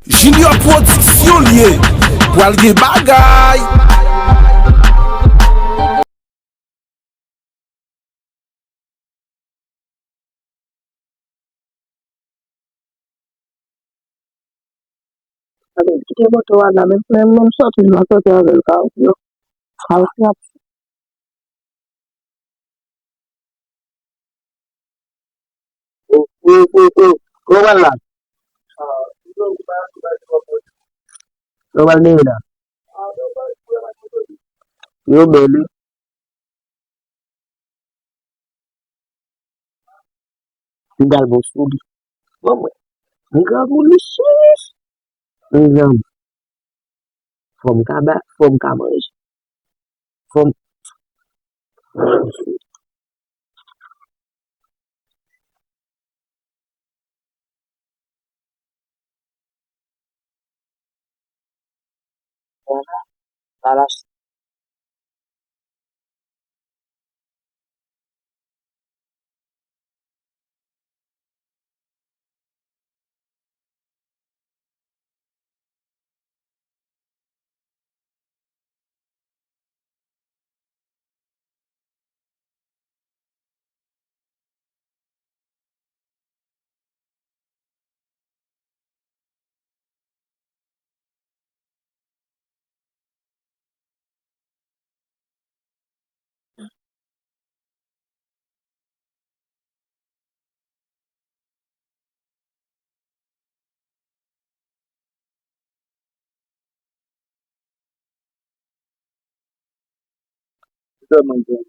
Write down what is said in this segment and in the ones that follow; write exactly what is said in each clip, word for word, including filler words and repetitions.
Junior Production li ye. Pral gen bagay. Kite moto a la, menm, menm, menm sòti, m a sòti avè l, ka yo. Ka yo. O, o, o, o, o, wè la. Yo pral deye la. Yo bèl, wi. M pral bon sou li. Bon, mwen. M grangou li chich. Mezanmi. Fò m ka ba, fò m ka manje. Fò m. Vwala. Vwala. Tèlman gen.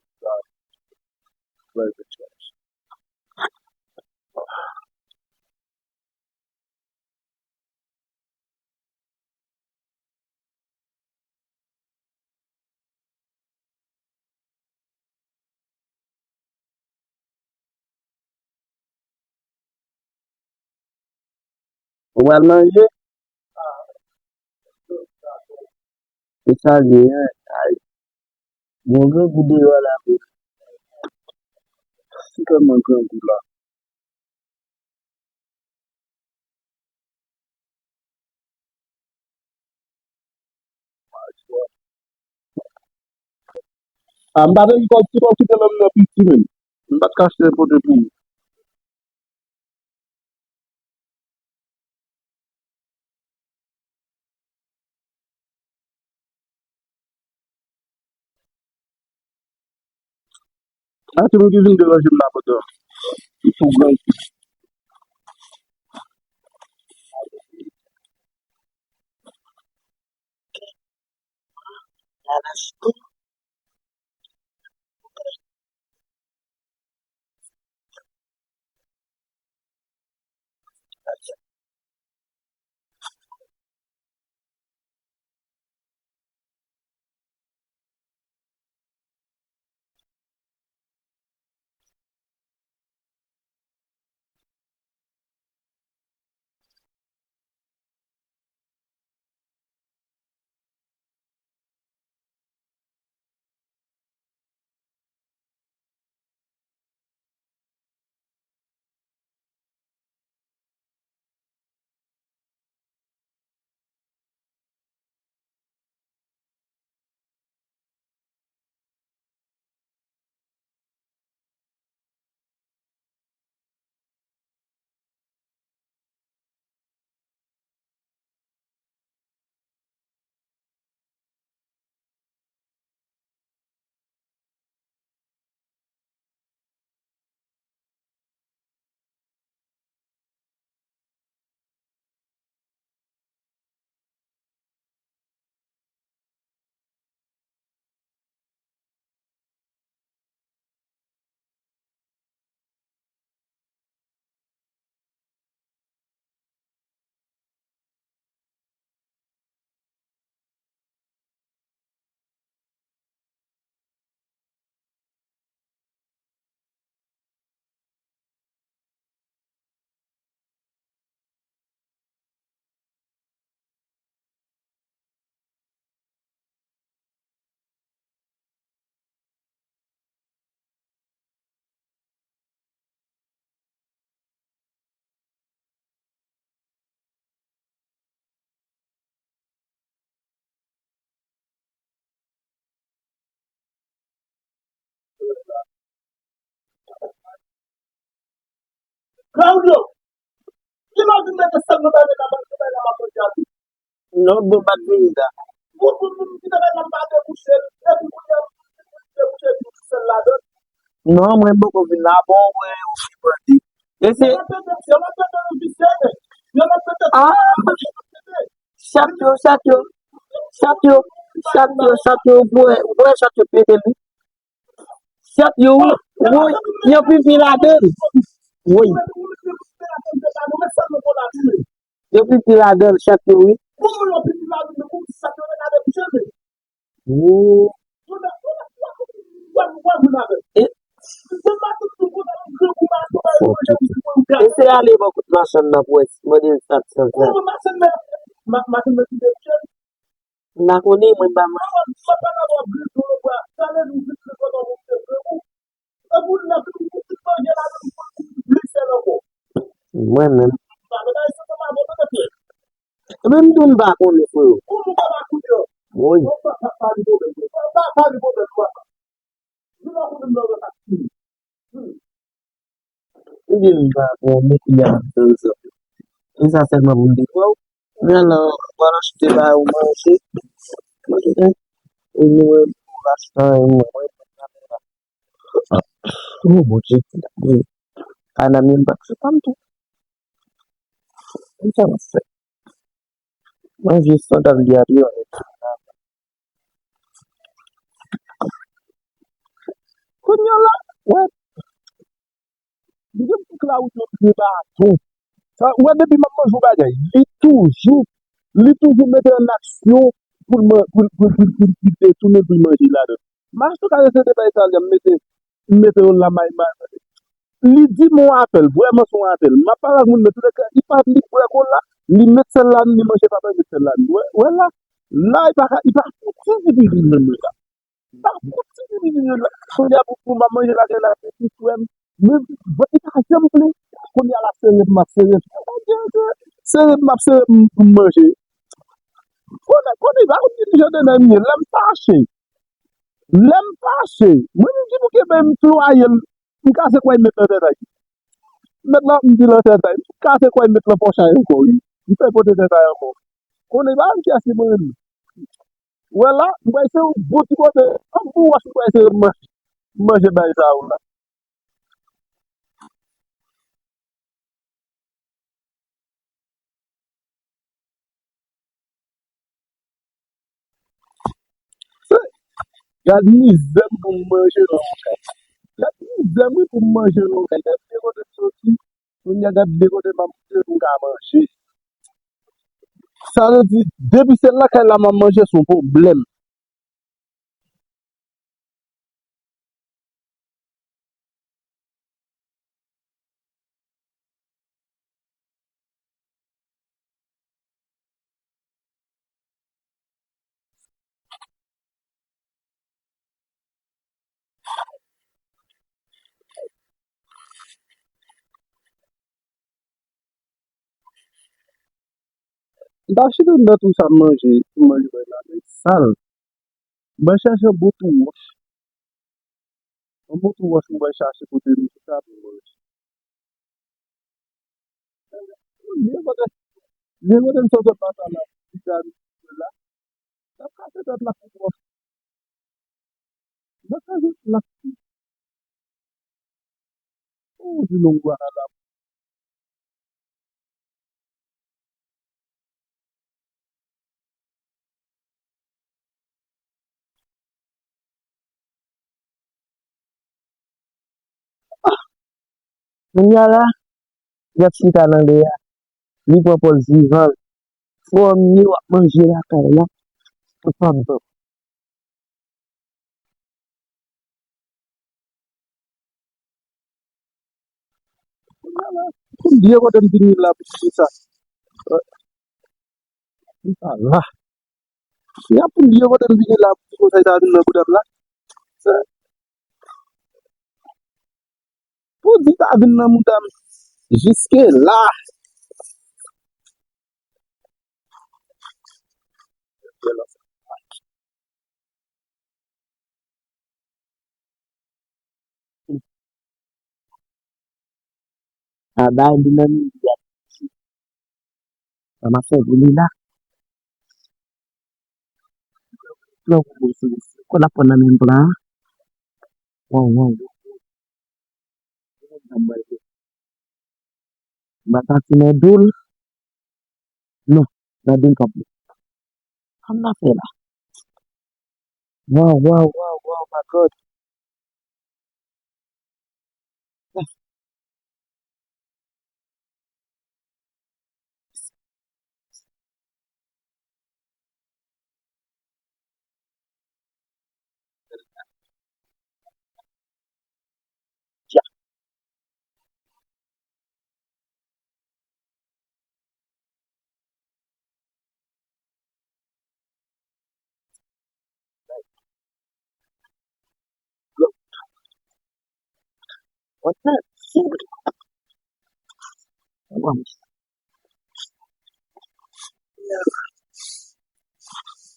Ou pral manje? E sa l ye, en? Ay. Gen grangou deyò la, wi. M tèlman grangou la. A, m pa t anvi kòb ti kòb kite lòm nan piti, menm. M pa t ka achte nenpòt pou ou. A, se moun ki vin deranje m la pandan m sou gran. Claudio, ki lè w vin mete sèl nan bagay la, nan bagay la, m ap manje a tou. Non, bon, m pa t vini la. Bon, bon, bon, ki bagay la, m pa debouche l, epi kounye a, m debouche tout sèl ladan. Non, mwen poko vin la, bon, mwen, ou fin bandi. E se... Yo mete, yo mete, yo mete, yo mete, ah! Chat yo, chat yo. Chat yo, chat yo, chat yo, ou wè, ou wè chat yo pete li. Chat yo, wi, wi, yo pipi ladan l. Wi. Yo pipi ladan l, chat yo, wi. Wi. E, fò pipi. Eseye ale bò kote machann nan pou wè si, mande l sa k san sa. M pa konnen, mwen m pa manje. Mwen menm. Ebyen, m tou m pa konnen, freo. Wi. Ebyen, m pa konnen, kounye a m ap tann sa. E sa sèlman pou m te fè w. Men la, w al achte ba yo manje. Manje, e nou wè, pou achte anyen, mwen, mwen, mwen, mwen. Oh, Bondye. Anami, m pa k se pa m tou. Kisa m ap fè? Manje sandal li a deyò nèt. Kounye a la, wè, li gen tout la ou te pye baton. Sa, ou wè, depi m ap manje yon bagay, li toujou, li toujou mete an aksyon pou l man-, pou l, pou l, pou l, pou l, pou l detounen, pou l manje ladan. Mache tou ka eseye bay sa, li ap mete, mete yon lamay, may. Li di m yon afè, l vrèman se yon afè. M ap pale ak moun nan, toulèka, li pa, li bwè kola, li met sèl ladann, li manje pa met sèl ladann. Wè, wè la, la, li pa ka, li pa fouti di vin menm la. Li pa fouti di vin menm la. Kounye a pou, pou m ap manje la, gen la, se tout frè m. Men, bon, li pa janm vle. Kounye a la, se rèv m ap, se rèv. Sere m ap, sere m pou m manje. Konnen, konnen, pa konn ki jan de nèg m ye. Lè m fache, lè m fache, mwen menm ki pou kenbe m plwaye l, m kase kway met nan tèt la. Met la, m di nan tèt la, m kase kway met nan pòch la ankò, wi. M fè pote tèt la ankò. Konnen pa m kiyès ki mwen menm. Wè la, m kway se yon bon ti kote, yon bon wòch m kway se manje, manje bay sa yo la. Gad mizè m pou m manje nan yon kay. Gad mizè m wi pou m manje nan yon kay. Gad de kote m soti. Kounye a gad de kote m ap moute pou m ka manje. Sa vle di, depi se lakay la m ap manje, se yon pwoblèm. M t ap chita anndan tou sa m manje, m manje bay la, men sal. M al chache yon bon tou wòch. Yon bon tou wòch m al chache kote m chita pou m manje. Vye kote, vye kote m sot sot la sa la, piga m la. N ap kase tèt la pou wòch. N ap kase tèt la. Ou di nou gwa la. Kounye a la, y ap chita nan lè a. Li pran pòz vivan l. Frè m ye, w ap manje lakay la. Ou p ap ban m. Pou m bliye kote m vini la pou di sa. M pa la. Y ap pou m bliye kote m vini la pou di konsèy sa vin nan bouda m la. Pou di sa vin nan bouda m. Jiske la. Ada di nan midi a. Sa m ap fè pou li la. Plan pou mwen se, se kò l ap pran nan men m plan an. Waw, waw, waw. M pa santi nan dou l. Non, nan dou l kanpe. Sa m ta fè la? Waw, waw, waw, waw, my God. What the shit?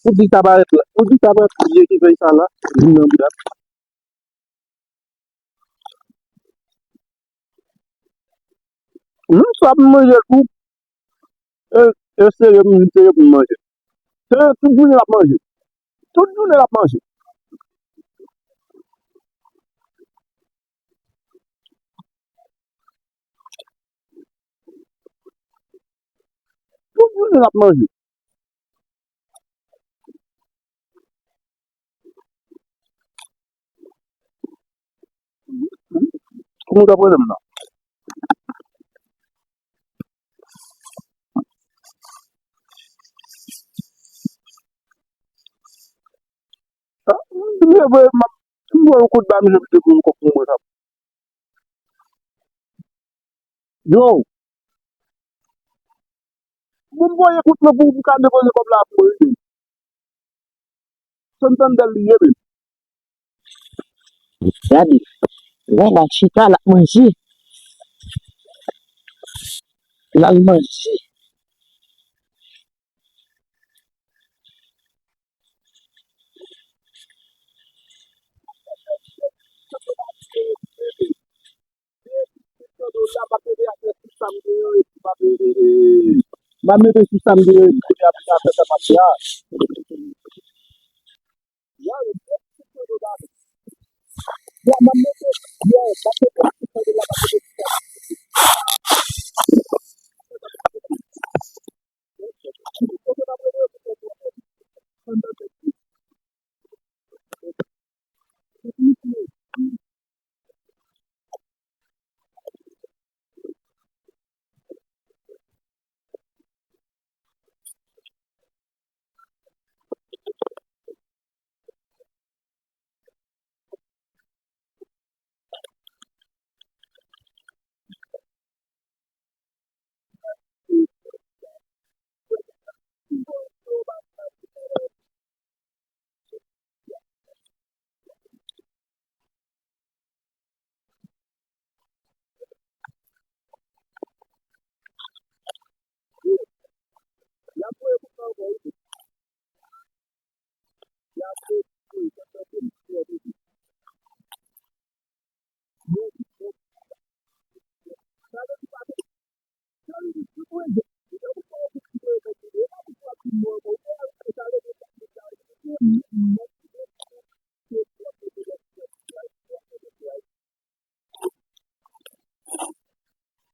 Ou di sa parèt la. Ou di sa parèt li ye ki fè sa la. Vin nan bouda. Menm sa pou manje tou. E, e serye pou m, serye pou m manje. Serye tout jounen l ap manje. Tout jounen l ap manje. Tout jounen l ap manje. Kòman w t ap rele m nan? Ah, m vle voye, m ap, m voye yon kout ba misye pou depoze kòb pou mwen sa. Yo, pou m voye kout lan pou, pou ka depoze kòb la pou mwen. Santann dèl li ye menm. Gade, wè la chita l ap manje. L al manje. M ap mete sou sa m gen yo epi kounye a pou m ka fè sa m ap fè a.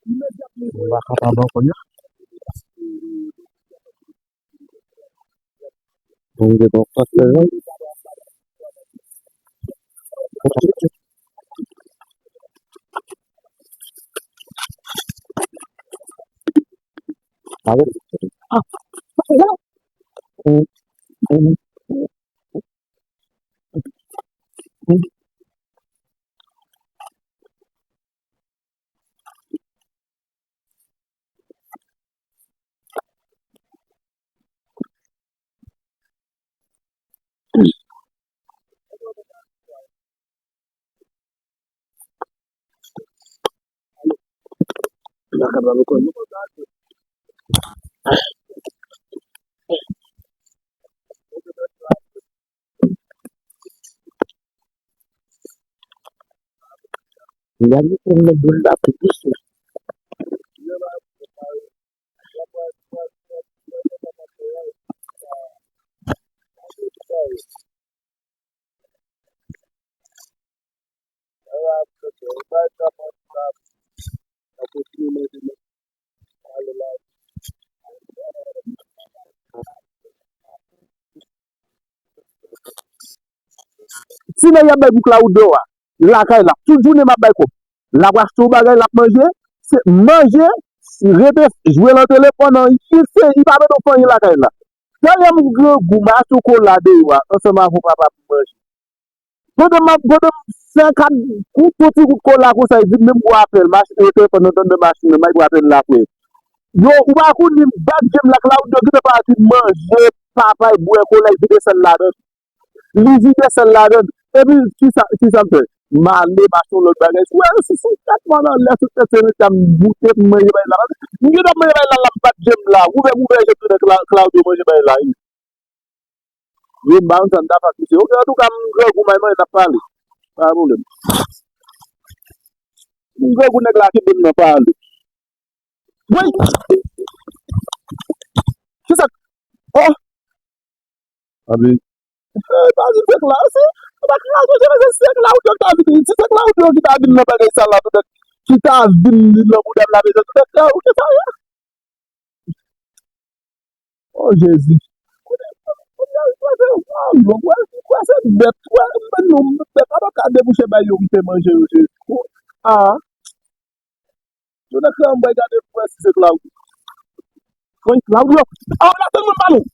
M pa kapab ankò non. Bondye bon pastè Jean. Gade pou m met boul la pi plis la. Ti nèg y ap bay pou Claudio a, lakay la. Tout jounen m ap bay kòb. L ap achte yon bagay, l ap manje. Se manje, rete jwe nan telefòn nan. Li se, li pa mete w fè anyen lakay la. Talè m grangou, m achte yon kola deyò a, ansanm avè yon papa pou manje. Pandan m ap, pandan m fè kat kout, yon ti kout kola konsa, li vin menm gwo apèl, m achte telefòn nan anndan machin nan, m al gwo apèl la apre. Yo, ou pa konn li, m bat je m la, Claudio gentan pati manje, papay, bwè kola, li vide sèl ladan. Li vide sèl ladan. Epi, kisa, kisa m fè? M ale, m achte yon lòt bagay. Wè, sou, sou tèt mwen anlè, sou tèt se nèg sa m goute pou manje bay la. M gentan manje bay la, la m bat je m la. Ouvè, ouvè je m tounen Cla- Claudio manje bay la. Yo, m pa konn sa m ta fè ak misye. Oke, antouka, m grangou, m al manje, n ap pale. Pa gen pwoblèm. M grangou, nèg la kenbe m nan pale. Woy! Kisa? Oh! Abi. Eh, pa di se Cla- se, pa Cla- se, se Claudio ki ta vin, si se Claudio ki ta vin nan bagay sa la, petèt, ki ta vin nan bouda m la, petèt, petèt, Claudio, sa ye? Oh, Jezi. Kounye a, kounye a, wè, wè, wè, se bèt, wè, men nou, bèt, pa ka debouche bay yo, m te manje yo, Jezi. Ah. Yo nan kran, m bay gade pou wè si se Claudio. Wi, Claudio. Ah, la, se mwen, pa nou.